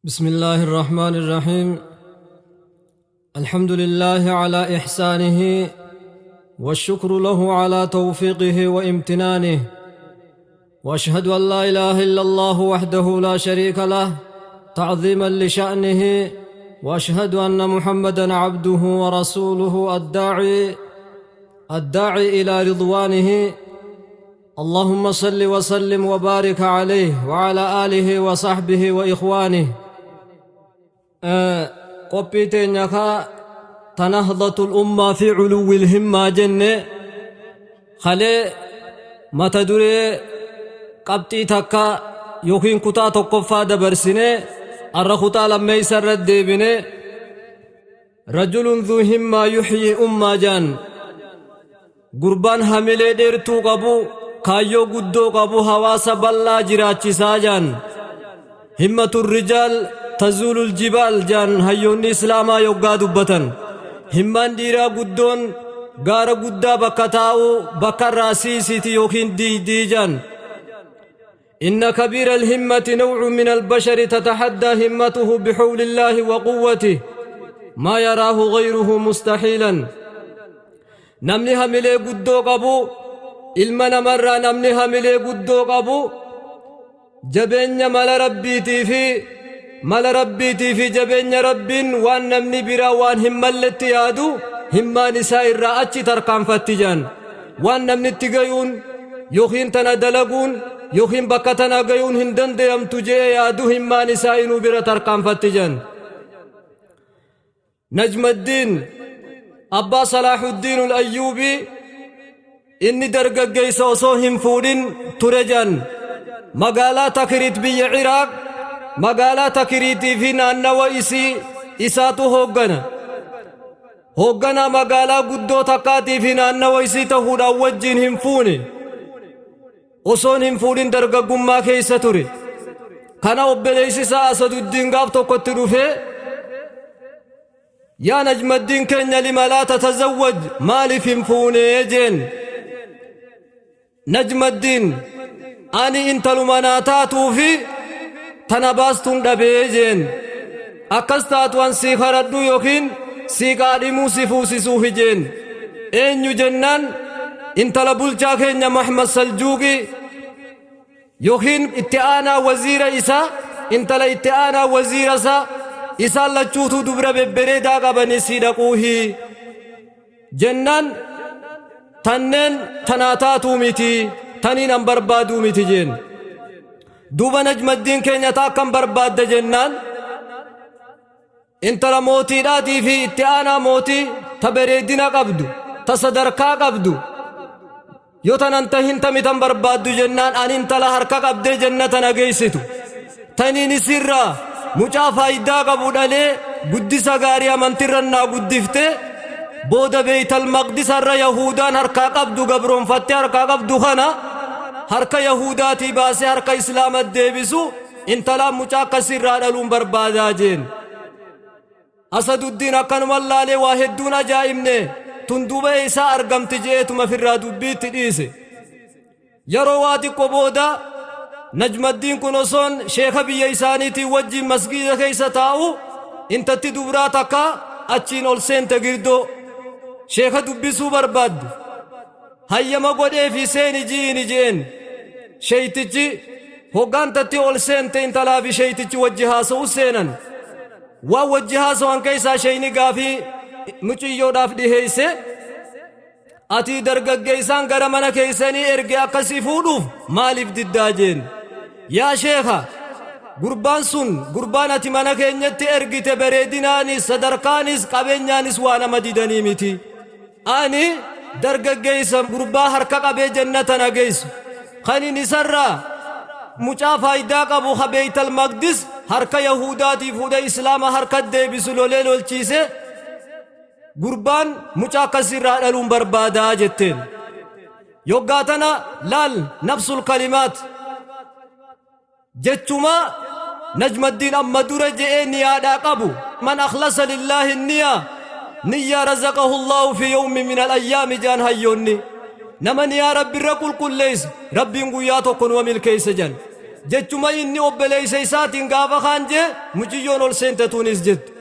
بسم الله الرحمن الرحيم الحمد لله على إحسانه والشكر له على توفيقه وامتنانه واشهد ان لا اله الا الله وحده لا شريك له تعظيما لشانه واشهد ان محمدا عبده ورسوله الداعي الداعي الى رضوانه اللهم صل وسلم وبارك عليه وعلى اله وصحبه واخوانه Qophii teenya ka tanahdatul ummaa fi culuwwil himmaa jenne kalee mata duree qabxii takka yookiin kutaa tokkoffaa dabarsine arra kutaa lammeeysa irra deebine rajulun dhuu himmaa yuxyii ummaa jaan gurbaan hamilee dheertuu qabu kaayyoo guddoo qabu hawaasa bal'aa jiraachisaa jaan himmatu rijaal tazuulul jibaal jaan hayyoonni islaamaa yoggaa dubbatan himmaan dhiiraa guddoon gaara guddaa bakka taa'u bakka irraa siisiiti yookiin diiydii jaan إن كبير الهمة نوع من البشر تتحدى همته بحول الله وقوته ما يراه غيره مستحيلا Namni hamilee guddoo qabu ilma namarraa namni hamilee guddoo qabu jabeenya mala rabbiitii fi mala rabbiitii fi jabeenya rabbiin waan namni biraa waan hin malletti yaadu himmaan isaa irraa achi tarkaanfatti jaan waan namni itti gayuun yookiin tana dalaguun yookiin bakka tana gayuun hin dandayamtu je'ee yaadu himmaan isaa inuu bira tarkaanfatti jaan. Najmaddiin abbaa Salaahuddin Ayyuubii inni dargaggeessa osoo hin fuudhin ture jedhan magaalaa Takiriit biyya Iraaq magaalaa Takiriitii fi naannawa isii isaatu hooggana. Hoogganaa magaalaa guddoo takkaatii fi naannawa isii ta'uudhaan wajjin hin fuune. Osoon hin fuudhin dargaggummaa keessa ture. Kana obboleessi isaa Asaduddiin gaaf tokkotti dhufee yaa Najmaddiin keenya lima laa tatazawwaj maaliif hin fuunee jeen. Najmaddiin ani intaluma naa taatuu fi tana baastuun dhabee jeen. Akkas taatu an sii karadhu yookiin sii qaadhimuu si fuusisuufi jeen. Eenyu jennaan intala bulchaa keenya Mahmad Saljuuqii yookiin itti aanaa waziira isaa intala itti aanaa waziira isaa isaan lachuutuu dubra bebbereedaa qabanii sii dhaquuhi jennaan tanneen tanaa taatuu miti taniin an barbaaduu miti jeen. Duuba Najmaddiin keenya ta akkam barbaadda jennaan intala mootiidhaatii fi itti aanaa mootii ta bareedina qabdu ta sadarkaa qabdu yoo tanan tahin tami tan barbaaddu jennaan ani intala harka qabdee jannata na geessitu taniin isirraa mucaa faayidaa qabu dhalee guddisa gaarii amantirra naa guddifte booda beeytal maqdisarra yahuudaan harkaa qabdu gabroonfattee harkaa qabdu kana harka yahuudaatii baasee harka islaama deebisu intalaan mucaa akkasirraa dhaluun barbaadaa jeen. Asaduddiin akkanuma laalee waa hedduun ajaa'ibne tun duuba eessaa argamti je'eetuma firraa dubbiitti dhiise. Yeroo waa xiqqo booda Najmaddiin kun osoon sheeka biyya isaaniitiin wajjin masgiida keessa taa'u intatti dubraa takka achiin ol seente girdoo sheeka dubbisuu barbaadde. Hayyama godheefi seeni ji'iini je'een. Sheeytichi hoggaan tatti ol seente intalaa fi sheeytichi wajji haasa'u seenan. Waan wajji haasawan keessaa sheeyni gaafii muciyyoodhaaf dhiheeyse ati dargaggeessaan gara mana keessanii erge akka si fuudhuuf maaliif diddaa jeen. Yaa sheekha gurbaan sun gurbaan ati mana keenyatti ergite bareedinaanis sadarkaanis qabeenyaanis waa nama didanii miti. Ani dargaggeessa gurbaa harka qabee jannata na geessu kanin isarraa mucaa faayidaa qabu ka beeytal maqdis harka yahuudaatii fuudhee islaama harka deebisu lolee lolchiise gurbaan mucaa akkasirraa dhaluun barbaadaa jetteen. Yoggaa tana laal nafsul kalimaat Jechuma Najmaddiin amma dura je'ee niyaadhaa qabu man akhlasa lillaahi niyaa niyyaa razaqahu Allaahu fi yawmin min al-ayyaami je'an hayyoonni. Nama niyaa Rabbirra qulqulleeyse Rabbiin guyyaa tokko numa milkeeysa je'an. Jechuma inni obboleeysa isaatiin gaafa kaan jee muciyyoon ol seente tunis jette.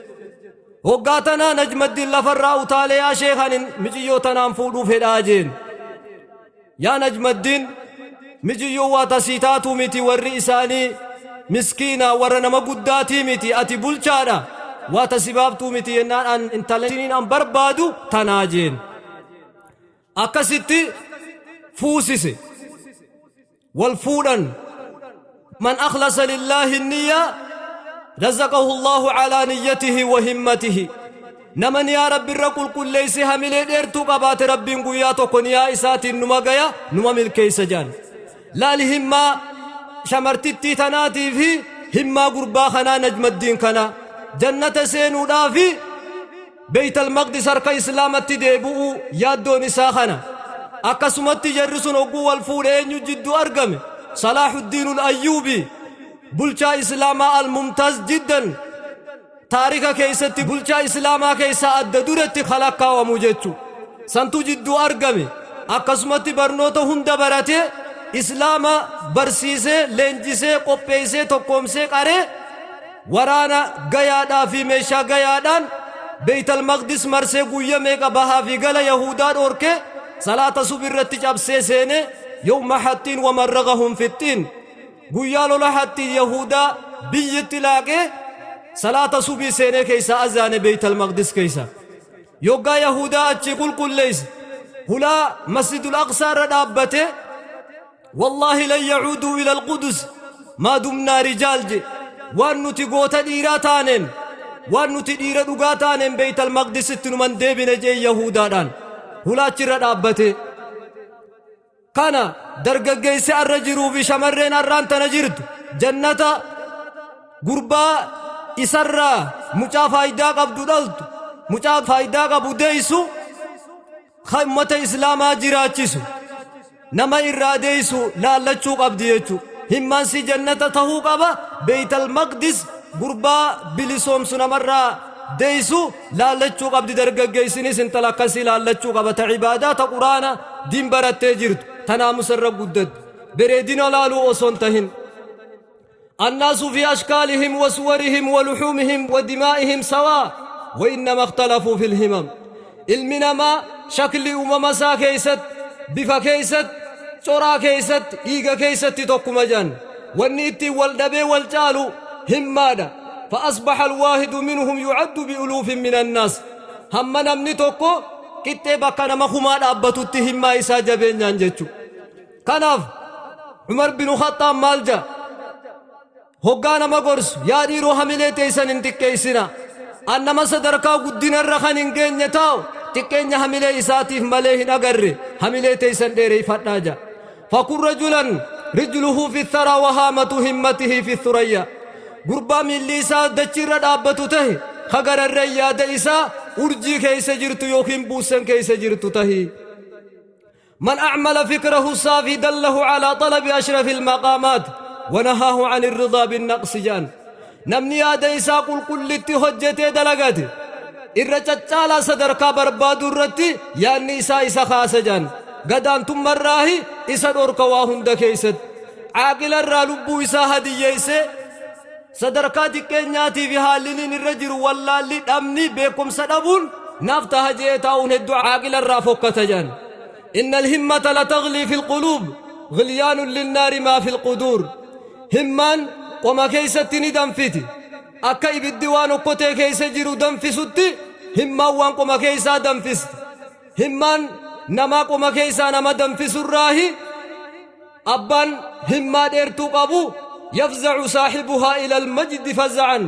Hoggaa tanaa Najmaddiin lafarraa utaalee yaa sheekh ani miciyyoo tanaan fuudhuu fedhaa jeen. Yaa Najmaddiin miciyyoo waa tasii taatuu miti warri isaanii miskiina warra nama guddaatii miti ati bulchaadha waa tasi baaftuu miti jennaan an intala isiniin an barbaadu tanaa jeen. Akkasitti fuusise. Wal fuudhan. Man akhlasa lillaahi niyya razaqahu Allahu alaa niyyatihi wa himmatihi. Nama niyaa Rabbi irra qulqulleeyse hamilee dheertuu qabaate Rabbiin guyyaa tokko niyaa isaatiin numa gaya numa milkeeysa jedhan. Laali himmaa shamartittii tanaatii fi himmaa gurbaa kanaa Najmaddiin kana jannata seenuudhaafi Beeytal Maqdis harka Islaamatti deebi'uu yaaddoon isaa kana. Akkasumatti jarri sun hogguu wal fuudhe eenyu jidduu argame? Salaahuddinul Ayyuubi bulchaa Islaamaa al-Mumtaz jiddan taarika keessatti bulchaa Islaamaa keessaa adda duretti ka lakkaawamu jechu. Santu jidduu argame. Akkasumatti barnoota hunda baratee Islaama barsiisee, leenjisee, qopheessee, tokkoomsee qaree Waraana gayaadhaa fi meeshaa gayaadhaan Beeytal Maqdis marsee guyya meeqa bahaa fi gala Yahuudaa dhoorkee salaata subi irratti cabsee seenee yawma haxxiin wamarraqahum fixxiin guyyaa lola haxxiin Yahuudaa biyyitti laaqee salaata subii seenee keessaa azaane Beeytal Maqdis keessa. Yoggaa Yahuudaa achii qulqulleeyse hulaa Masjidul Aqsaa irra dhaabbatee Wallaahi lan yacuuduu ila alqudus maa dumnaa rijaal je waan nuti goota dhiiraa taaneen waan nuti dhiira dhugaa taaneen beeytal maqdisitti numan deebine jee yahuudaadhaan hulaa achirra dhaabbate kana dargaggeessi arra jiruu fi shamarreen arraan tana jirtu jannata gurbaa isarraa mucaa faayidaa qabdu dhaltu mucaa faayidaa qabu deeysu ka ummata islaamaa jiraachisu nama irraa deeysu laallachuu qabdi jechu himmaan si jannata tahuu qaba beeytal maqdis gurbaa bilisoomsu namarraa deeysu laallachuu qabdi dargaggeeysinis intala akkasii laallachuu qaba ta ibaadaa ta quraana diin barattee jirtu ta naamusa irra guddatte bereedina laaluu osoo hin tahin. الناس في أشكالهم وصورهم ولحومهم ودمائهم سواء وإنما اختلفوا في الهمم ilmi namaa shakli uumama isaa keessatti bifa keessatti coraa keessatti dhiiga keessatti tokkuma jedhan wanni ittiin wal dhabee wal caalu himmaadha فأصبح الواحد منهم يعد بألوف من الناس hamma namni tokko qixxee bakka nama kumaa dhaabbatutti himmaa isaa jabeenyaan jechu Kanaaf Umar binu Khaxxaab maal ja'a? Hoggaa nama gorsu yaa dhiiroo hamilee teessan hin xiqqeessina. An nama sadarkaa guddinarra kan hin geenye taa'u xiqqeenya hamilee isaatiif malee hin agarre hamilee teessan dheereeffadhaa ja'a. Fakun rajulan rijluhu fi tharaa wa haamatu himmatihi fi thurayya. Gurbaa miilli isaa dachiirra dhaabbatu tahi ka gararreen yaada isaa urjii keessa jirtu yookiin buussen keessa jirtu tahi. من أعمل فكره الصافي دله على طلب أشرف المقامات ونهاه عن الرضا بالنقص جان namni yaada isaa qulqullitti hojjetee dalagate irra caccaalaa sadarkaa barbaadu irratti yaadni isaa isa kaasa jaan gadaantummarraahi isa dhorka waa hunda keessatti caaqilarraa lubbuu isaa hadiyyeessee Sadarkaa xiqqeenyaatii fi haalliniin irra jiru wallaalli, dhabni, beekkomsa dhabuun naaf taha je'ee taa'uun hedduu aaqila irraa fokkata je'an. Inna alhimmata lataglii fil quluub ghilyaanun linnaari maa fil quduur. Himmaan qoma keessatti ni danfiti. Akka ibiddi waan okkotee keessa jiru danfisutti himmaan waan qoma keessaa danfisti. Himmaan namaa qoma keessaa nama danfisurraahi Abbaan himmaa dheertuu qabu yafza'u saahibuhaa ilal majdi faza'an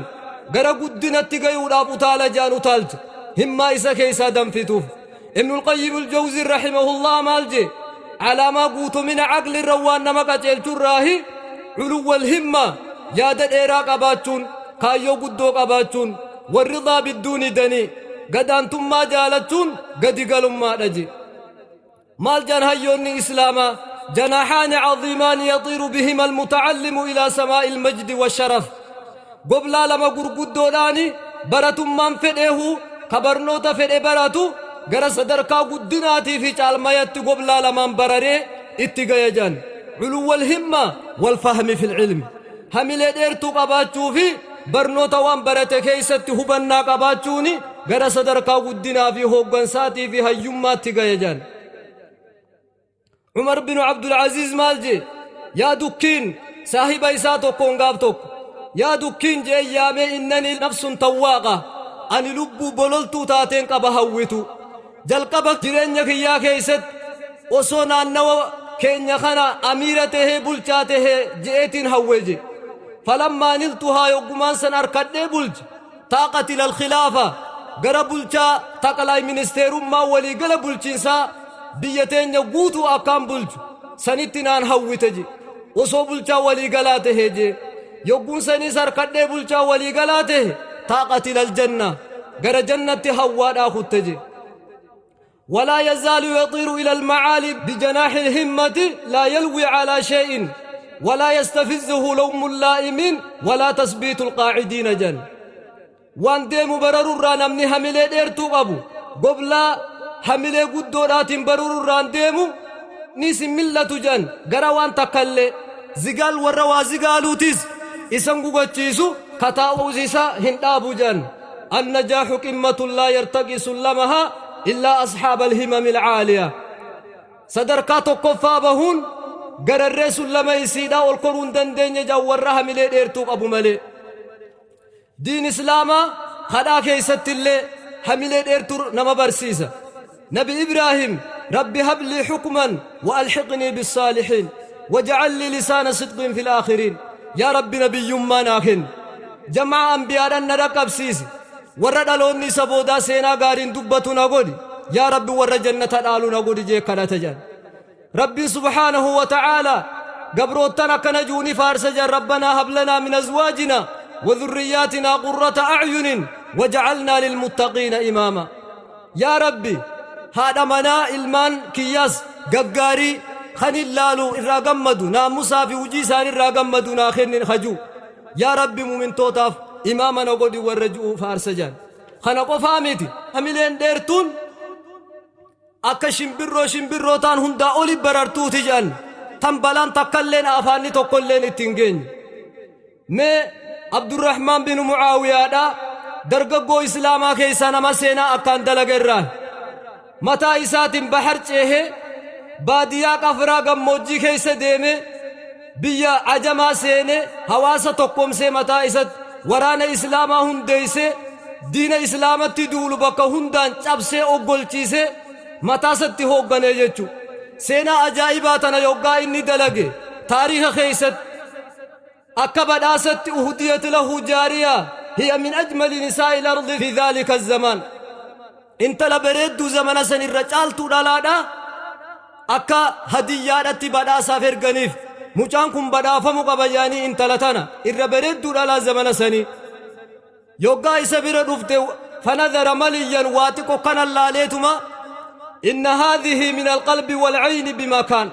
gara guddinatti gayuudhaaf utaala ja'an utaalcha himmaa isa keessaa danfituuf. Ibnul Qayyim al-Jawzii rahimahullah maal jee alaamaa guutumina aqli irra waan nama qaceelchurraahi culuwwal himmaa yaada dheeraa qabaachuun kaayyoo guddoo qabaachuun warridaa bidduuni danii gadaantummaa jaalachuun gadi galummaadha jee. Maal jedhan hayyoonni Islaamaa? Janaahaani caziimaani yaxiiru bihima almutacallimu ilaa samaa'i almajdi washaraf. Goblaa lama gurguddoodhaani baratummaan fedheehu ka barnoota fedhe baratu gara sadarkaa guddinaatii fi caalmayatti goblaa lamaan bararee itti gaya jedhan. Culuwwal himma wal fahmi fil ilmi. Hamilee dheertuu qabaachuu fi barnoota waan barate keessatti hubannaa qabaachuuni gara sadarkaa guddinaa fi hooggansaatii fi hayyummaatti gaya jedhan. Umar bin Abdul Aziz maal jee? Yaa dukkiin, saahiba isaa tokkoon gaaf tokko yaa dukkiin jee yaamee, innanii nafsun tawwaaqa, ani lubbuu bololtuu taateen qaba, hawwitu. Jalqaba jireenya kiyyaa keessatti osoo naannawa keenya kana amiira tahee, bulchaa tahee je'eetiin hawwe je. Falammaa niltuhaa, yoggumaan san arkadhee bulche, taaqat ilal khilaafa, gara bulchaa taqlaay ministeerummaa waliigala bulchiinsaa biyya teenya guutuu akkaan bulchu sanitti naan hawwite je. Osoo bulchaa waliigalaa tahee je. Yogguun saniis harkadhee bulchaa waliigalaa tahe, taaqat ilal janna, gara jannatti hawwaadhaa kutte je. ولا يزال يطير إلى المعالي بجناح الهمة، لا يلوي على شيء ولا يستفزه لوم اللائمين ولا تثبيت القاعدين جن. Waan deemu bararurraa namni hamilee dheertuu qabu goblaa hamilee guddoodhaatiin bararurraan deemu ni sin mil'atu jan. Gara waan takkallee zigaal warra waa zigaaluutis isan gugachiisu kataa'uus isa hin dhaabu jan. النجاح قمة لا يرتقي سلمها إلا أصحاب الهمم العالية. Sadarkaa tokkoffaa bahuun gararree sullama isiidhaa ol koruu hin dandeenye jaan, warra hamilee dheertuu qabu malee. Diin Islaamaa kadhaa keessatti illee hamilee dheertuu nama barsiisa. Nabi Ibraahim, "رب هب لي حكما وألحقني بالصالحين واجعل لي لسان صدق في الآخرين." Yaa Rabbi, nabiyyummaa naa kenni, jamaa anbiyaadhaan na dhaqqabsiisi, warra dhaloonni isa boodaa seenaa gaariin dubbatu na godhi, yaa Rabbi, warra jannata dhaalu na godhi jee kadhata jedhan. Rabbiin سبحانه وتعالى gabroottan akkana juuni faarsa jedhan: "ربنا هب لنا من أزواجنا وذرياتنا قرة أعين واجعلنا للمتقين إماما." Yaa Rabbi, haadha manaa ilmaan kiyyaas gaggaarii kan illaalu irraa gammadu, naamusaa fi hujii isaan irraa gammadu naa kennin hajuu, yaa Rabbi, mumintootaaf imaama na godhi warra ju'uu faarsa jedhan. Kana qofaa miti, hamileen dheertuun akka shimbirroo shimbirrootaan hundaa oli barartuuti jedhan, tan balaan takkalleen afaanni tokkolleen ittiin geenye. Mee Abdurrahmaan bin Mucaawiyaadha, dargaggoo Islaamaa keessaa nama seenaa akkaan dalaga irraa. Mataa isaatiin bahar ceehee, baadiyaa qafraa gammoojjii keessa deeme, biyya ajamaa seene, hawaasa tokkomsee, mataa isatti waraana Islaamaa hundeeyse, diina Islaamatti duulu bakka hundaan cabsee oggolchiise, mataa isatti hoogganee jechu. Seenaa ajaa'ibaa tana yoggaa inni dalage, taariika keessatti akka badhaasatti أهديت له جارية هي من أجمل نساء الأرض في ذلك الزمان. Intala bareedduu zamana san irra caaltuu dhalaadha akka hadiyyaadhatti badhaasaaf erganiif. Mucaan kun badhaafamu qaba yaanii intala tana irra bareedduu dhalaa zamana sanii yoggaa isa bira dhufte, فنظر مليا, waa xiqqo kana laaleetuma, "إن هذه من القلب والعين بمكان."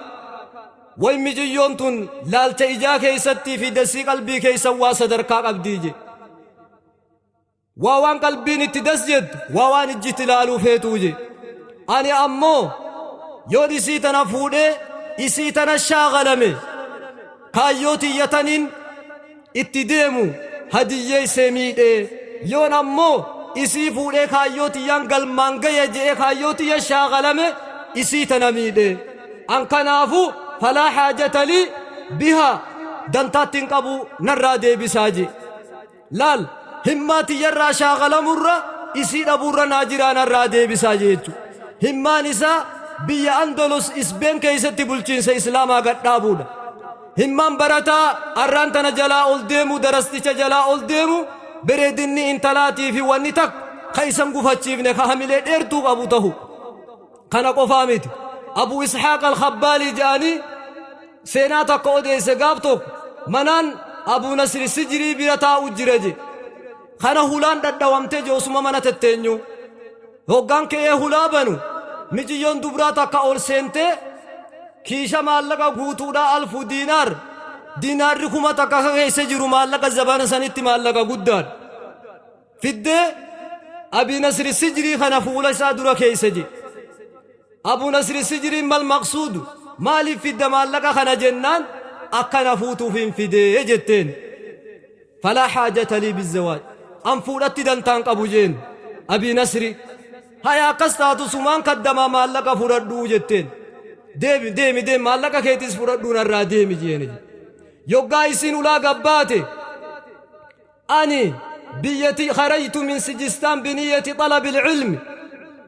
Way, miciyyoon tun laalcha ijaa keessattii fi dasii qalbii keessa waa sadarkaa qabdii je. Waa waan qalbiin itti das jettu, waa waan ijjitti ilaaluu feetuu je. Ani ammoo yoon isii tana fuudhee isii tana shaagalame, kaayyoo tiyyataniin itti deemu hadiyyee isee miidhee, yoon ammoo isii fuudhee kaayyoo tiyyaan galmaan gaye je'ee kaayyoo tiyya shaagalame, isii tana miidhee. An kanaafu فلا حاجة لي بها, dantaatti hin qabu, narraa deebisaa je. Laal, himmaa tiyyarraa shaagalamurra isii dhabuurra naa jiraa, narraa deebisaa jechu. Himmaan isaa biyya Andalus Isbeen keessatti bulchiinsa Islaamaa gadhaabuudha. Himmaan barataa arraan tana jalaa ol deemu, darasticha jalaa ol deemu, bareedinni intalaatii fi wanni takka ka isan gufachiifne, ka hamilee dheertuu qabu tahu. Kana qofaa miti, Abu Isxaaq Alkhabbaalii jedhanii seenaa takka odeesse. Gaaf tokko manaan Abu Nasri Sijirii bira taa'u jira je. Kana hulaan dhadhawamtee je. Osuma mana tetteenyu, hoggaan ka'ee hulaa banu, miciyyoon dubraa takka ol seentee kiisha maallaqa guutuudha, 1000 diinaar, diinaarri 1000 ka keessa jiru, maallaqa zabana sanitti maallaqa guddaadha, fiddee Abi Nasri Sijirii kana fuula isaa dura keessa je. Abu Nasri Sijiriin, "ما المقصود?" Maaliif fidda maallaqa kana jennaan akka na fuutuufin fide jetteen. Falaa haajata lii bizzawaaj. An fuudhatti dantaan qabu jeen. Abii Nasri. Haya akkas taatu sumaan kaddamaa maallaqa fudhadhuu jetteen. Deemi deemi deemi maallaqa keetis fudhadhuu narraa deemi jeeni. Yoggaa isiin ulaa gabbaate ani biyyati kharajtu min Sijistaan biniyati talabil ilmi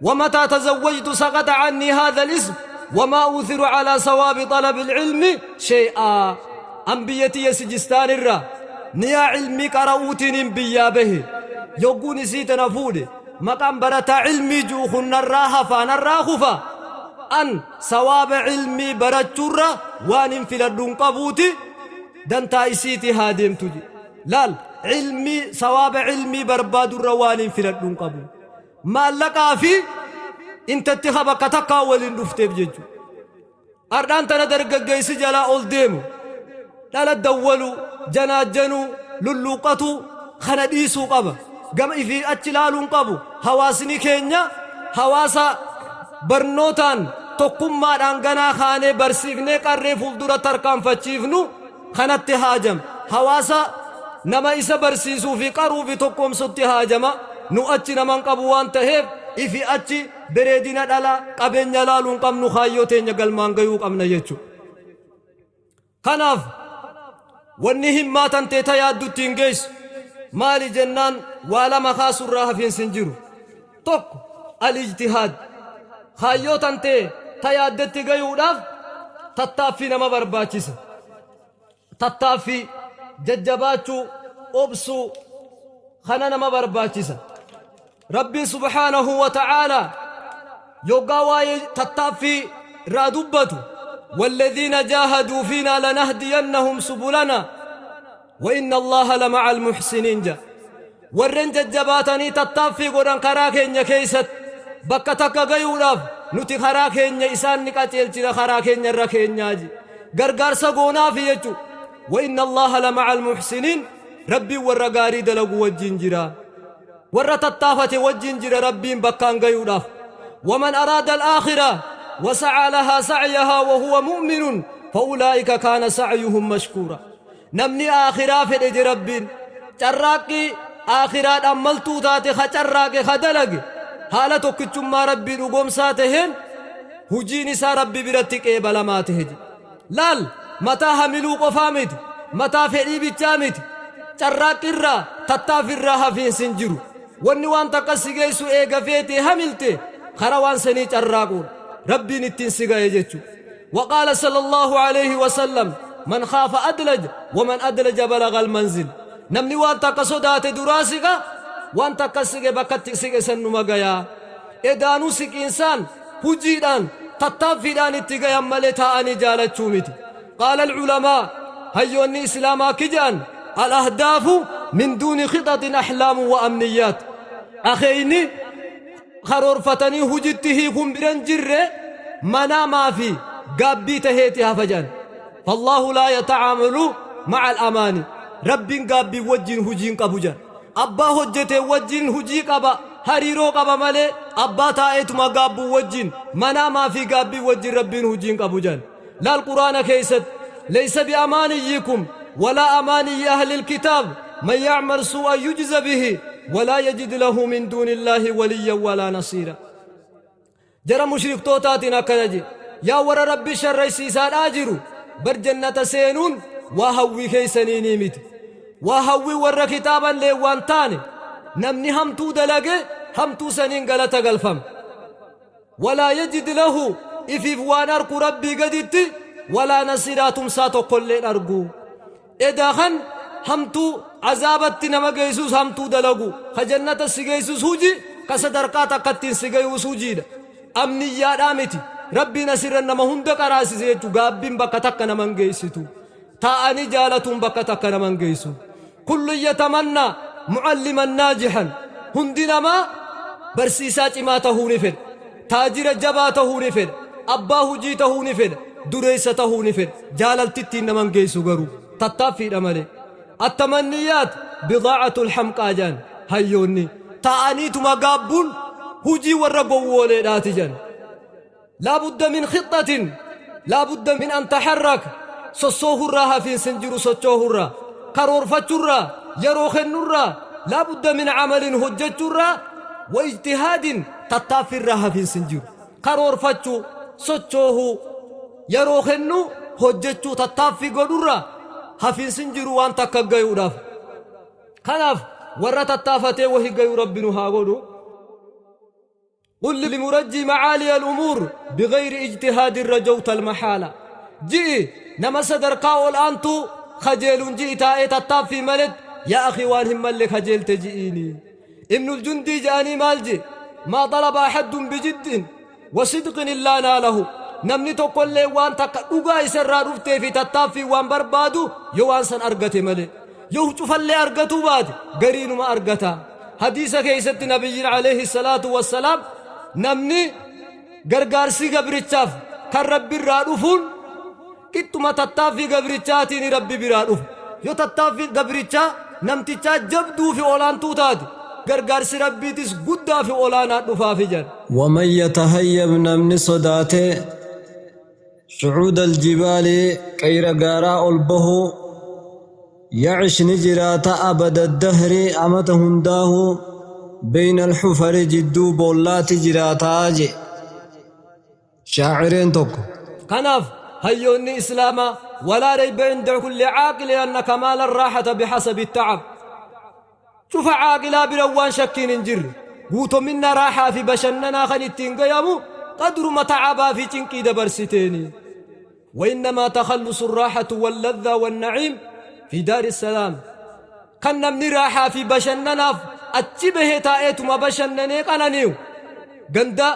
ومتى تزوجت سقط عني هذا الاسم وما أوثر على صواب طلب العلم شيئا. أن بيتي سجستان الرا نيا علمي قرأوتين بيا به يقول نسيت نفودي مقام برتا علمي جوخن الراحة فانا الراخفة أن صواب علمي برتشرة وان في لدن قبوتي دنتا إسيتي هادم تجي laal ilmii sawaaba ilmii barbaadurra waan hin filadhuun qabu. Maallaqaa fi intatti ha bakka takkaa waliin dhufteef jechuudha. Ardhaan tana dargaggeessi jalaa ol deemu dhala dawwalu janaajjanuu lulluuqqatu kana dhiisuu qaba. Gama ifii achi ilaaluun qabu. Hawaasni keenya hawaasa barnootaan tokkummaadhaan ganaa kaanee barsiifnee qarree fuuldura tarkaanfachiifnu kanatti haajama. Hawaasa nama isa barsiisuu fi qaruu fi tokkoomsutti haajama. Nu achi nama hin qabu waan taheef ifi achi bereedina dhala qabeenya laaluu hin qabnu kaayyoo teenya galmaan gayuu qabna jechuudha. Kanaaf wanni himmaa tantee ta yaaddutti hin geessu. Maali jennaan waa lama kaasurraa hafiinsi hin jiru. Tokko al-ijtihaad kaayyoo tantee ta yaaddetti gayuudhaaf tattaaffii nama barbaachisa. Tattaaffii, jajjabaachuu, obsuu kana nama barbaachisa. Rabbiin subhaanahu wa ta'aalaa yoggaa waa'ee tattaaffii irraa dubbatu walladhiina jaahaduu fiinaa lanahdiyannahum subulanaa wa inna Allaaha lama'al muhsiniin jedha. Warren jajjabaatanii tattaaffii godhan karaa keenya keessatti bakka takka gayuudhaaf nuti karaa keenya isaan ni qajeelchina karaa keenya irra keenyaa jedhe. Gargaarsa goonaafi jechuudha. Wa inna Allaaha lama'al muhsiniin Rabbiin warra gaarii dalagu wajjin jira. Warra tattaafate wajjin jira Rabbiin bakkaan gayuudhaaf. Waman araada al-aakhira wa sa'aa lahaa sa'yahaa wa huwa mu'minun fa'ulaa'ika kaana sa'yuhum mashkuura. Namni aakhiraa fedhe je Rabbiin carraaqqii aakhiraadhaan maltuu taate ka carraaqe ka dalage haala tokkichummaa Rabbii dhugoomsaa taheen hujiin isaa Rabbi biratti qeebalamaa tahe je. Laal mataa hamiluu qofaa miti mataa fedhii bichaa miti carraaqqirraa tattaafirraa hafiinsi hin jiru. Wanni waan takka si geessu eega feetee hamilte kara waan sanii carraaquudha. Rabbiin ittiin si gaye jechuudha. وقال صلى الله عليه وسلم من خاف أدلج ومن أدلج بلغ المنزل namni waan takka sodaate duraa siqa waan takka siqe bakkatti siqe san numa gayaa edaanuu siqiinsaan hujiidhaan tattaaffiidhaan itti gayan malee taa'anii jaalachuu miti qaala alculamaa hayyoonni islaamaa akki jedhan al-ahdaafu min duuni khixaxin ahlaamu wa amniyyaat akeeyni karoorfatanii hujitti hiikuun bira hin jirre manaamaa fi gaabbii taheeti hafa jedhan. Fallaahu laa yatacaamalu maca al-amaani. Rabbiin gaabbii wajjin hujii hin qabu jedhan. Abbaa hojjete wajjin hujii qaba, hariiroo qaba malee abbaa taa'eetuma gaabbuu wajjin manaamaa fi gaabbii wajjin Rabbiin hujii hin qabu jedhan. Laal Qur'aana keessatti laysa bi'amaaniyyikum walaa amaaniyyi ahlil kitaab man ya'mal suu'an yujza bihi walaa yajid lahu min duunillaahi waliyyan walaa nasiira. Jara mushriktootaatiin akkana jedhe yaa warra Rabbi sharraysiisaadhaa jiru bar jannata seenuun waa hawwii keessaniinii miti. Waa hawwii warra kitaaballee waan taane namni hamtuu dalage hamtuu saniin galata galfama. Walaa yajid lahu ifiif waan arku Rabbii gaditti walaa nasiiraa tumsaa tokkollee hin argu. Edaa kan hamtuu azaabatti nama geessus hamtuu dalagu, ka jannata si geessus huji, ka sadarkaa takkattiin si gayuus hujiidha. Amniyyaadhaa miti. Rabbiin asirra nama hunda qaraasise jechuun gaabbiin bakka takka nama hin geessitu. Taa'anii jaalatuun bakka takka nama hin geessu. Kullun yatamannaa mu'alliman naajihan. Hundi namaa barsiisaa cimaa tahuu ni fedha. Taajira jabaa tahuu ni fedha. Abbaa hujii tahuu ni fedha. Dureessa tahuu ni fedha. Jaalaltittiin nama hin geessu garuu. Tattaaffiidha malee. Attamanniyaat bidaa'atul hamqaa jedhan hayyoonni. Taa'aniituma gaabbuun hujii warra gowwooleedhaati jedhan. Laa budda min khixxatin. Laabudda min an taharrak, sossoohurraa hafiinsi hin jiru, sochoohurraa, karoorfachurraa, yeroo kennurraa, laabudda min camalin, hojjechurraa, wa ijtihaadin, tattaaffirraa hafiinsi hin jiru. Karoorfachuu, sochoohuu, yeroo kennuu, hojjechuu, tattaaffii godhurraa hafiinsi hin jiru waan takka gayuudhaaf. Kanaaf warra tattaafatee wahi gayu Rabbi nu haa godhu. قل لمرجي معالي الأمور بغير اجتهاد رجوت المحالة. Ji'i nama sadarkaa ol aantuu kajeeluun ji'i taa'ee tattaaffii malet, yaa akhi, waan hin malle kajeelte ji'iini. Ibnul Jundii je'anii maal je? ما طلب أحد بجد وصدق إلا ناله. Namni tokkollee waan takka dhugaa isarraa dhuftee fi tattaaffii waan barbaadu yoo waan san argate malee, yoo cufallee argatuu baate gariinuma argata. Hadiisa keessatti Nabiyyiin alayhi salaatu wassalaam, namni gargaarsi gabrichaaf kan Rabbi irraa dhufuun qixxuma tattaaffii gabrichaatiin Rabbi biraa dhufa. Yoo tattaaffii gabrichaa namtichaa jabduu fi olaantuu taate, gargaarsi Rabbiitis guddaa fi olaanaa dhufaafi jedha. ومن يتهيب، namni sodaate، صعود الجبال، qeeyra gaaraa ol bahuu، يعش، ni jiraata، أبد الدهر، amata hundaahu، بين الحفر، jidduu boollaati jiraataa je shaacireen tokko. Kanaaf hayyoonni Islaamaa, ولا ريب عند كل عاقل أن كمال الراحة بحسب التعب. Cufa caaqilaa bira waan shakkiin hin jirre, guutominna raaxaa fi bashannanaa kan ittiin gayamu qadruma tacabaa fi cinqii dabarsiteeni. وإنما تخلص الراحة واللذة والنعيم في دار السلام. Kan namni raaxaa fi bashannanaaf achi bahee taa'eetuma bashannanee qananii'u ganda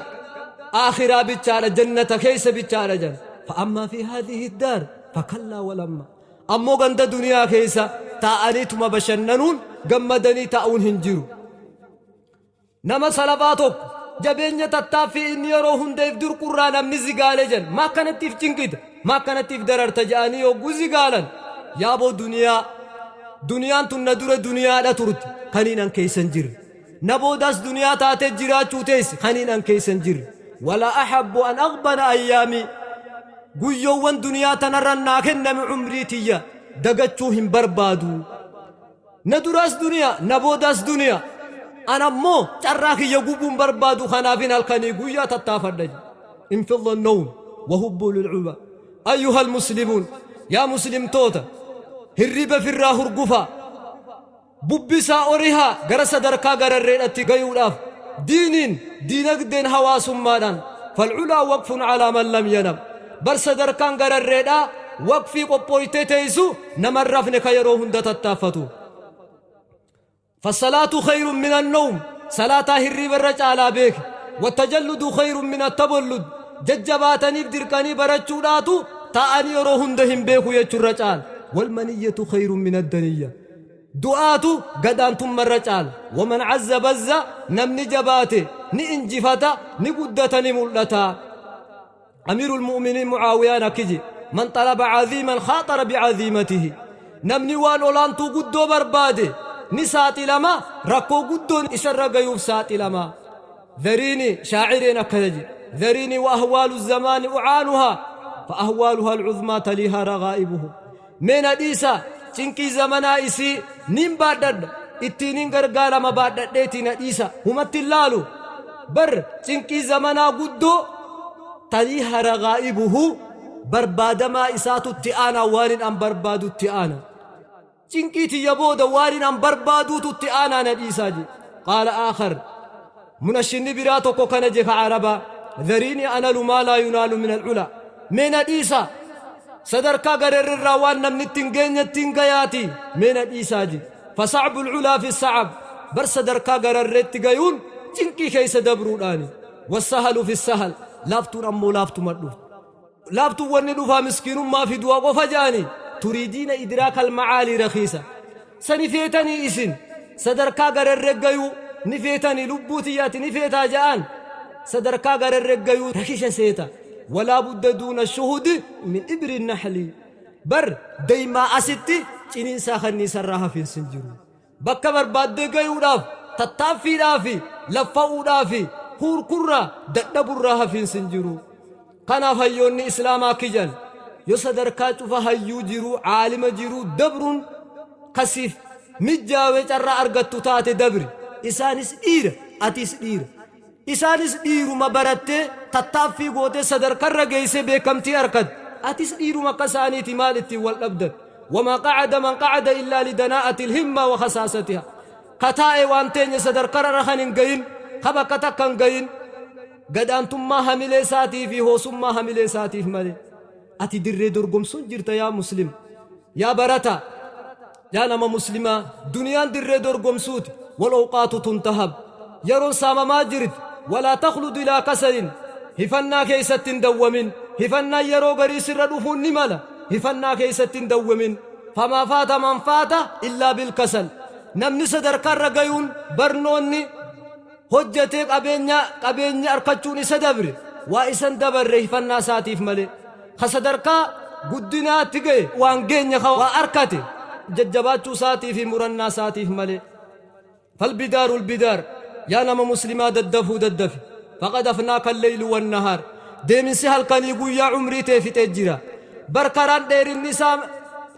aakhiraa bichaadha, jannata keessa bichaadha jedhan. فأما في هذه الدار فكلا ولما. Ammoo ganda duniyaa keessa taa'aniituma bashannanuun gammadanii taa'uun hin jiru. Nama salafaa tokko jabeenya tattaaffii inni yeroo hundeef dirqurraa namni zigaale jedhan. Maa akkanattiif cinqita, maa akkanattiif dararta jedhanii yogguu zigaalan, yaaboo, duniyaa, duniyaan tun na dura duniyaadha turte kaniin an keessa hin jirre, na boodaas duniyaa taatee jiraachuu teesse kaniin an keessa hin jirre. ولا أحب أن أغبن أيامي. Guyyoowwan duniyaa tanarra naa kenname, umrii tiyya dagachuu hin barbaadu. Na duraas duniyaa, na boodaas duniyaa, an ammoo carraa kiyya gubuun barbaadu. Kanaafin halkanii guyyaa tattaafadha. انفض النوم وهبوا للعبا. أيها المسلمون، yaa muslimtoota, hirriba firraa hurgufaa, bubbisaa orihaa gara sadarkaa gararreedhatti gayuudhaaf, diiniin, diinagdeen, hawaasummaadhaan. فالعلا وقف على من لم ينم. Bar sadarkaan gararreedhaa waqfii qophooytee teessu naman rafne ka yeroo hunda tattaaffatu. فالصلاة خير من النوم. Salaataa hirriba irra caalaa beek. والتجلد خير من التبلد. Jajjabaataniif dirqanii barachuudhaatu taa'anii yeroo hunda hin beeku jechuurra caala. والمنية خير من الدنية. Du'aatu gadaantummarra caala. ومن عز بز. Namni jabaate ni injifata, ni guddata, ni mul'ata. أمير المؤمنين Mucaawiyaan akkiji: من طلب عظيما خاطر بعزيمته. Namni waan olaantuu guddoo barbaade ni saaxilama, rakkoo guddoon isarra gayuuf saaxilama. ذريني، shaacireen akkana jedhe: ذريني وأهوال الزمان أعانها فأهوالها العظمى تليها رغائبه. Mee na dhiisa, cinqii zamanaa isii nin baadhadha, ittiinin gargaarama, baadhadheetii na dhiisa, humatti hin laalu. Bar cinqii zamanaa guddoo تليها رغائبه, barbaadamaa isaatutti aanaa, waanin an barbaadutti aana. Cinqii tiyya booda waanin an barbaaduututti aanaa, na dhiisaa je. قال آخر, munashinni biraa tokko kana je ka Arabaa: ذريني أنل ما لا ينال من العلا. Mee na dhiisa, sadarkaa gararrirraa waan namni ittiin geenyetti hin gayaati, mee na dhiisaa je. فصعب العلا في الصعب. Bar sadarkaa gararreetti gayuun cinqii keessa dabruudhaani. والسهل في السهل. Laaftuun ammoo laaftuma dhuftu. Laaftuun wanni dhufaa miskiinummaa fi du'a qofa jedhani. تريدين إدراك المعالي رخيصا. Sani feetanii isin sadarkaa gararree gayuu ni feetanii, lubbuu tiyyaati ni feetaa ja'an, sadarkaa gararree gayuu rakisha seeta. ولا بد دون الشهد من إبر النحل. Bar deeymaa asitti ciniinsaa kanniisarraa hafiinsi hin jiru. Bakka barbaaddee gayuudhaaf tattaaffiidhaafi laffa'uudhaafi huurkurraa dadhaburraa hafiinsi hin jiru. Kanaaf hayyoonni Islaamaa akki jedhan, Yo sadarkaa cufa hayyuu jiruu, caalima jiruu, dabruun ka siif mijjaawe carraa argattu taate dabri. Isaanis dhiira, atiis dhiira. Isaanis dhiiruma barattee, tattaaffii gootee sadarkarra geeysee beekamtii arkatte. Atis dhiiruma akka isaaniiti maal ittiin wal dhabdan? Wamaa qa'ada man qa'ada illaa lidanaa'ati alhimma wa khasaasatiha. Ka taa'e waan teenye sadarkarra kan hin gayin, ka bakka takka hin gayin, Gad aantummaa hamilee isaatii fi hoosummaa hamilee isaatiif malee. Ati dirree dorgomsuun jirta yaa muslim. Yaa barataa. Yaa nama muslimaa duniyaan dirree dorgomsuuti. Wal owqaatu tuntahab. Yeroon saamamaa jirti. Walaa takhlud ilaa kasalin. Hifannaa keessatti hin dawwamin. Hifannaan yeroo garii sirra dhufuun ni mala. Hifannaa keessatti hin dawwamin. Famaa faata man faata illaa bil kasal. Namni sadarkaarra gayuun barnoonni hojjatee qabeenya qabeenyi arkachuun isa dabre waa isa hin dabarre hifannaa isaatiif malee. Ka sadarkaa guddinaatti gaye waan geenye ka waa arkate jajjabaachuu isaatii fi murannaa isaatiif malee. Falbidaarul bidaar yaa nama muslimaa daddafuu daddafi faqad afnaaka alleylu wannahaar deeminsi halkanii guyyaa umrii tee fixee jira. Bar karaan dheerinni isaa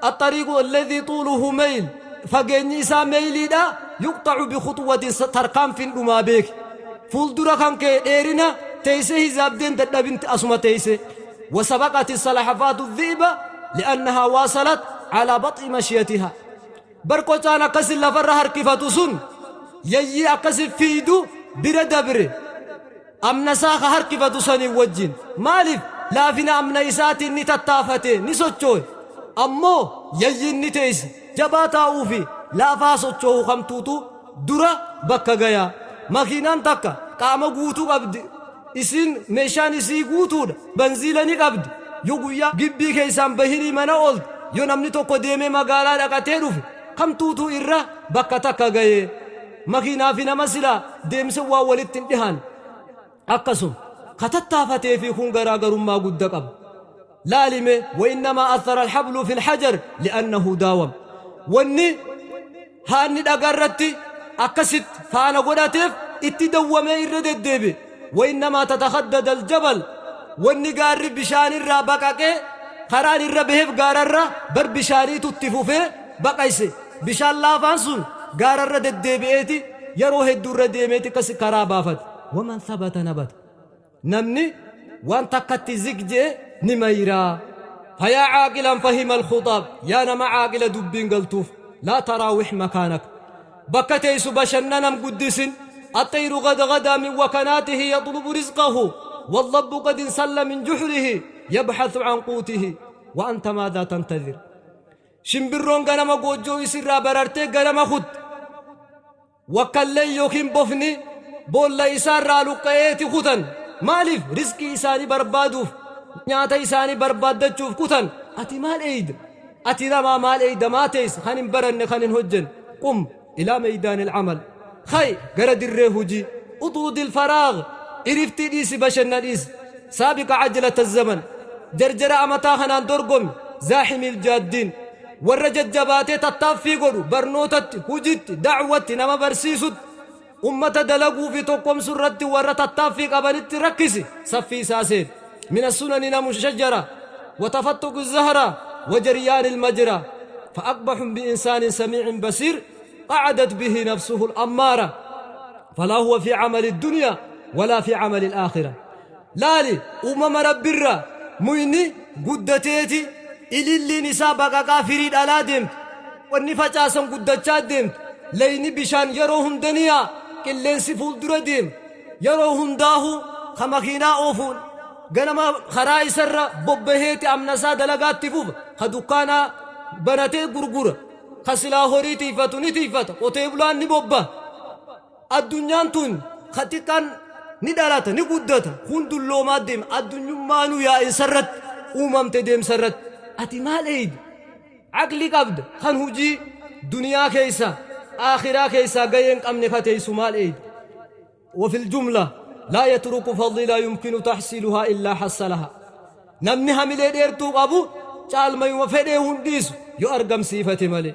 Axxariiqu alladhii xuuluhu meyl fageenyi isaa meyliidha yuqxacu bikhuxwatin tarkaanfiin dhumaa beeki fuuldura kan kee dheerina teeysee hizaabdeen dadhabin asuma teeysee wasabaqati salahafaatu dhi'ba li'annahaa waasalat calaa bax'i mashiyatihaa bar qocaan akkasin lafarra harkifatu sun yayyii akkasin fiiydu bira dabre Amna isaa ka harkifatu saniin wajjin. Maaliif? Laafina amna isaatiin ni tattaafate, ni sochoohe. Ammoo yayyiin ni teeyse. Jabaa taa'uu fi laafaa sochoohu kamtuutu dura bakka gaya? Makiinaan takka qaama guutuu qabdi. Isiin meeshaan isii guutuudha. Banziila ni qabdi. Yo guyyaa gibbii keeysaan bahinii mana oolte, yo namni tokko deemee magaalaa dhaqatee dhufe, kamtuutu irra bakka takka gaye? Makiinaa fi nama silaa deemsa waan walitti hin dhihaanne. Akkasuma ka tattaafatee fi kun garaagarummaa gudda qaba. Laali mee wa innamaa athara alhablu fil hajar li'annahu daawam. Wanni haanni dhagaa irratti akkasitti faana godhateef itti dawwamee irra deddeebi'e. Wa innamaa tatakhaddada aljabal. Wanni gaarri bishaan irraa baqaqee karaan irra baheef gaararra bar bishaaniitu itti fufee baqayse. Bishaan laafaan sun gaararra deddeebi'eeti yeroo hedduu irra deemeeti akkasi karaa baafate. Waman thabata nabata. Namni waan takkatti ziq je'e ni mayra. Fayaa caaqilan fahima alkhuxaab. Yaa nama caaqila dubbiin galtuuf. Laa taraawix makaanak. Bakka teeysu bashannanam guddisin. Axxayru qad gadaa min wakanaatihi yaxlubu rizqahu. Waldabbu qad insalla min juhrihi yabxathu can quutihi. Wa anta maadhaa tantazir. Shimbirroon ganama goojjoo isirraa barartee ganama kutti. Wakkalleen yookiin bofni boolla isaarraa luqqa'eeti kutan. Maaliif? Rizqii isaanii barbaaduuf, nyaata isaanii barbaaddachuuf kutan. Ati maal eeyda? Ati namaa maal eeyda? Maa teessa? Kan hin baranne, kan hin hojjenne. Qum ilaa meydaanil amal. Ka'i gara dirree hujii. Uxrudil faraag. Iriftii dhiisi bashanna dhiisi. Saabiqa ajlata zaman. Jarjara amataa kanaan dorgomi. Zaaximil jaaddiin. Warra jajjabaatee tattaaffii godhu barnootatti, hujitti, da'watti, nama barsiisutti, ummata dalaguu fi tokkomsu irratti warra tattaaffii qabanitti rakkisi saffii isaa seeni. Mina sunani namu shajara wa tafattuqu zahra wa jaryaanil majra fa aqbaxun bi insaanin samiicin basiir qa'adat bihi nafsuhu al-ammaara falaa huwa fi camali dunya walaa fi camali al-aakhira. Laali, uumama Rabbirraa muyni guddateeti ililliin isaa baqaqaa firii dhalaa deemti. Wanni facaasan guddachaa deemti. Layni bishaan yeroo hunda ni yaa'a. Qilleensi fuuldura deema. Yeroo hundaahuu ka makiinaa oofuun ganama karaa isarra bobbaheeti amna isaa dalagaatti fufa. Ka dukkaanaa banatee gurgura. Ka silaa horii tiiyfatu ni tiiyfata. Qotee bulaan ni bobbaha. Addunyaan tun ka xiqqaan ni dhalata, ni guddata, kun dulloomaa deema. Addunyummaanuu yaa'insa irratti uumamte deemsa irratti. Ati maal eeyda? Aqli qabda kan hujii duniyaa keessa aakhiraa keessaa gahee hin qabne ka teessu maal eeyda? وفي الجملة لا يترك فضيلة يمكن تحصيلها إلا حصلها. Namni hamilee dheertuu qabu caalmayuma fedhee hun dhiisu yoo argamsiifate malee.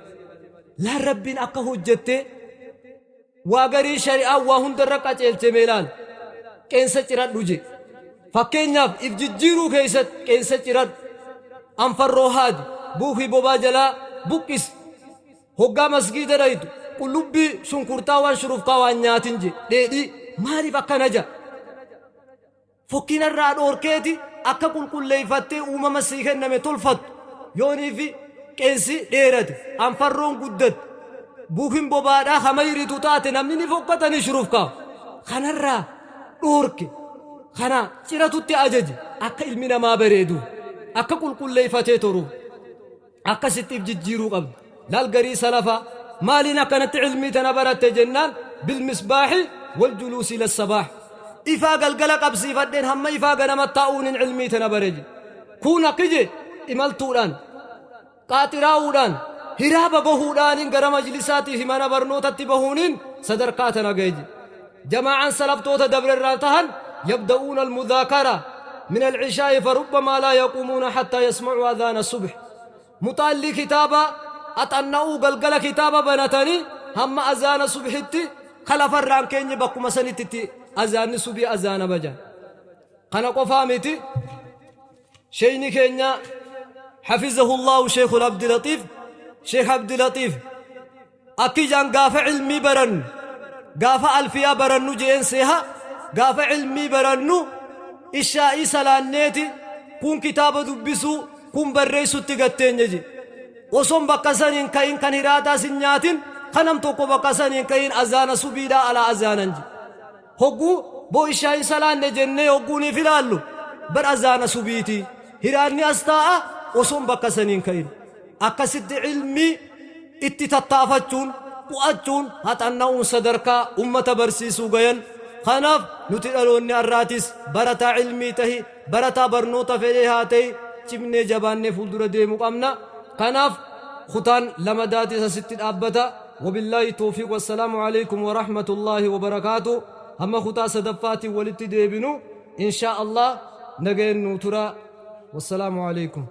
Laan Rabbiin akka hojjettee Waa garii shari'aan waa hundarra qaceelche mee laali. Qeensa ciradhu je. Fakkeenyaaf if jijjiiruu keessatti qeensa ciradhu, anfarroo haadi, buukii bobaa jalaa buqqisi. Hoggaa masgiida dhayxu qullubbii, shunkurtaa waan shurufkaa waan nyaatin je dheedhii maaliif akkana ja? Fokkina irraa dhoorkeeti akka qulqulleeyfattee uumama sii kenname tolfattu. Yooniifi qeensi dheerate, anfarroon guddatte, buukin bobaadhaa ka mayritu taate namni ni fokkata ni shurufkaawa. Kanarraa dhoorke. Kana ciratutti ajaje akka ilmi namaa bareeduuf, akka qulqulleeyfatee toruuf. Akkasitti if jijjiiruu qabda. Laal garii salafaa maaliin akkanatti ilmii tana baratte jennaan bilmisbaahi wal juluusi ila sabaah. Ifaa galgala qabsiifadheen hamma ifaa ganama taa'uunin ilmii tana bare je. Kuun akki je imaltuudhaan, qaaxiraa'uudhaan, hiraaba bahuudhaanin gara majlisaatii fi mana barnootatti bahuunin sadarkaa tana gahe je. Jamaa'aan salaftoota dabre irraa tahan yabda'uuna almudhaakara min alcishaa'i farubbamaa laa yaquumuuna hattaa yasma'uu adhaana subh. Muxaallii kitaaba axanna'uu galgala kitaaba banatanii hamma azaana subhitti ka lafarraa hin keenye bakkuma sanitti itti azaanni subii azaanama jedhan. Kana qofaa miti sheeyni keenya hafizahullahu sheekul Abdilatiif Sheekh Abdilatiif Akki jaan gaafa ilmii barannu gaafa alfiyaa barannu je'een seeha gaafa ilmii barannu ishaa'ii salaanneeti kun kitaaba dubbisuu kun barreessutti gatteenye je oson bakka san hin ka'in kan hiraataas hin nyaatin kan nam tokko bakka san hin ka'in azaana subiidhaa alaa azaanan je hogguu boo ishaa'iin salaanne jennee hogguuniif ilaallu bar azaana subiiti hiraanni as taa'a oson bakka san hin ka'in Akkasitti ilmii itti tattaafachuun, qu'achuun, haxanna'uun sadarkaa ummata barsiisuu gayan. Kanaaf nuti dhaloonni arraatis barataa ilmii tahi, barataa barnoota fedhee haa tahi cimnee jabaannee fuuldura deemu qabna. Kanaaf kutaan lamadaatis asitti dhaabbata. Wabillaahi tawfiiq wassalaamu aleykum warahmatullaahi wabarakaatuh. Hamma kutaa sadaffaatiin walitti deebinu inshaa Allah nagayan nuu turaa. Wassalaamu aleykum.